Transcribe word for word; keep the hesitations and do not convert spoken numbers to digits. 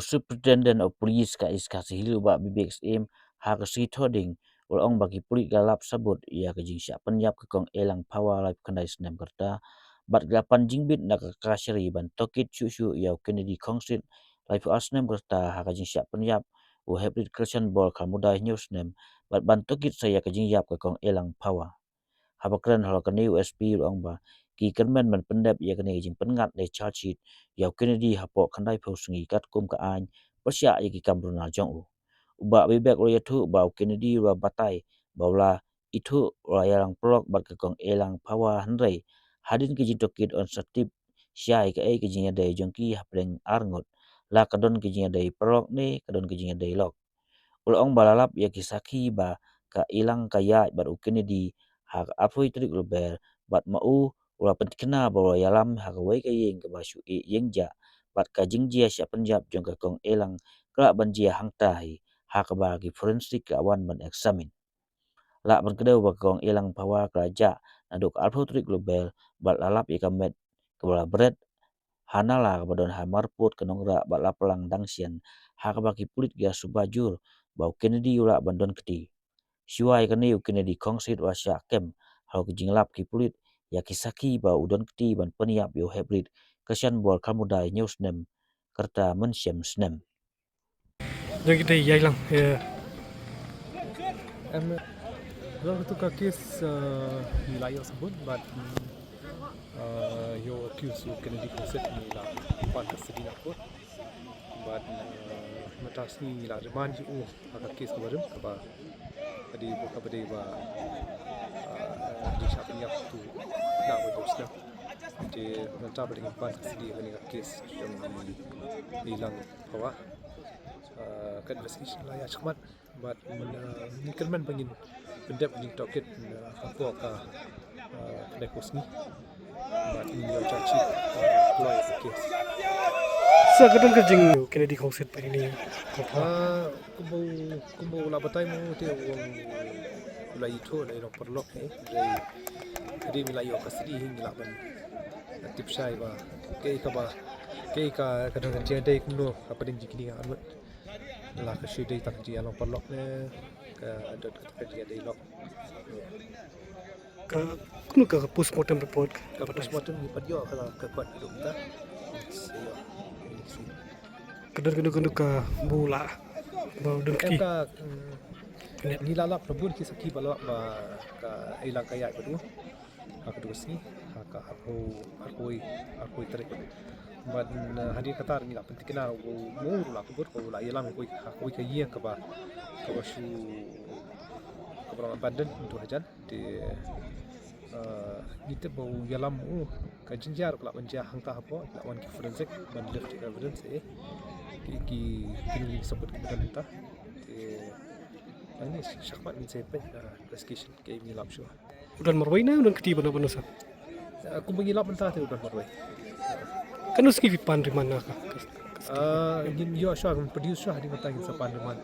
Superintendent of Police ka East Khasi Hills u Bah Bibek Syiem ha ka sngi Thohdieng u la ong ba ki pulit ki la lap sabut ïa ka jingshah pynïap ka Kong Elang Phawa laiphew khyndai snem ka rta bad ki la pan jingbit na ka kashari ban tohkit shuh shuh ïa u Kennedy Khongsit laiphew ar snem ka rta ha ka jingshah pynïap u Heprit Krishan Bor Kharmuda hynñiew snem bad ban tohkit sa ïa ka jingïap ka Kong Elang Phawa. Haba kren halor kane u S P u la ong ba ki kyrmen ban pyndep ïa kane ka jingpynngat ne charge sheet ïa u Kennedy hapoh khyndaiphew sngi katkum ka aiñ pyrshah ïa ki kam runar jong u. U Bah Bibek u la ïathuh ba u Kennedy u la batai ba u la ithuh u la ïalang paralok bad ka Kong Elang Phawa hynrei hadien ka jingtohkit un sa tip shai kaei ka jingïadei jong ki hapdeng ar ngut, la ka don ka jingïadei paralok ne ka don ka jingïadei lok. U la ong ba la lap ïa ki sakhi ba ka Elang ka ïaid bad u Kennedy ha ka arphew tarik Lber bad ma u u la pyntikna ba u la ïalam ha kawei ka ïing kaba shu ïeng jah bad ka jingjia shah pynïap jong ka Kong Elang ka lah ban jia hangta hi ha kaba ki forensic ka wan ban examine. Lah ban kdew ba ka Kong Elang Phawa ka la jah naduh ka arphew tarik Lber bad la lap ïa ka met kaba la bret ha nala kaba don ha marput ka nongrah bad la plang dang shen ha kaba ki pulit ki la suba jur ba u Kennedy u lah ban don kti. Shuwa ïa kane u Kennedy Khongsit u la shah kem halor ki jinglap ki pulit ïa ki sakhi ba u don kti ban pynïap ïa u Heprit Krishan Bor Kharmuda hynñiew snem ka rta mynshem snem. Jong ki dei ïa lang. Em, ruh tu ka kes, eh, ngi la ïoh sabut bad, eh, ïa u accused u Kennedy Khongsit ngi la pan custody na court. Bad, eh, mynta sngi ngi la remand ïa u ha ka kes kaba rim kaba ka dei ba kaba dei ba, eh, dei shah pynïap tu na ba dei snem. Te mynta ba dei ngi pan custody ha kane ka kes jong i Elang Phawa. Eh, ka investigation la ïa shakmat bad, eh, ngi kyrmen ba ngin pyndep, ngin tohkit, eh, hapoh ka, eh, kane ka sngi. Bad ngin ïoh charge sheet, eh, kloi ka kes. Sa ka don ka jing Kennedy Khongsit ba ini ko pa. Ah, kumba, kumba u la batai mo te u ong u la ithuh la ïalong paralok ne. Dei, dei ngi la ïoh custody hi ngi lah ban tip shai ba kaei kaba, kaei ka, ka don ka jingïadei kumno hapdeng jong kine ki ar ngut. La ka shu dei tang ka jingïalong paralok ne ka don ka jingïadei lok. Ka, kumno ka, ka postmortem report? Ka postmortem ngi pat ïoh ka la ka kwat dum ta. Ka don, ka don, ka don ka bu la ba don kti. Ka, mm, ngi la lap na bun ki sakhi ba la ba ka Elang ka ïaid bad u ha ka dua sngi, ha ka arphew, arphew, arphew tarik. Bad, eh, hadien kata ngi la pyntikna u mur u la kubur, u la ïalam ha kawei, ha kawei ka ïing kaba, kaba shu, kaba long abandon, ntu hajan. Te, eh, ngi tip ba u ïalam u ka jynjar ka la ban jia hangta hapoh, la wan ki forensic ban left evidence, eh. Ki, ki, ki ngi sabut ki badan hangta. Te, ngi shakmat ngin sa peit, eh, investigation. Kaei ngi lap shuwa. U don marwei ne u don kti bano bano sa? Eh, kumba ngi lap mynta te u don marwei. Katno sngi phi pan remand na ka? Ah, ngin ïoh shuwa, ngin produce shuwa hadien mynta ngin sa pan remand.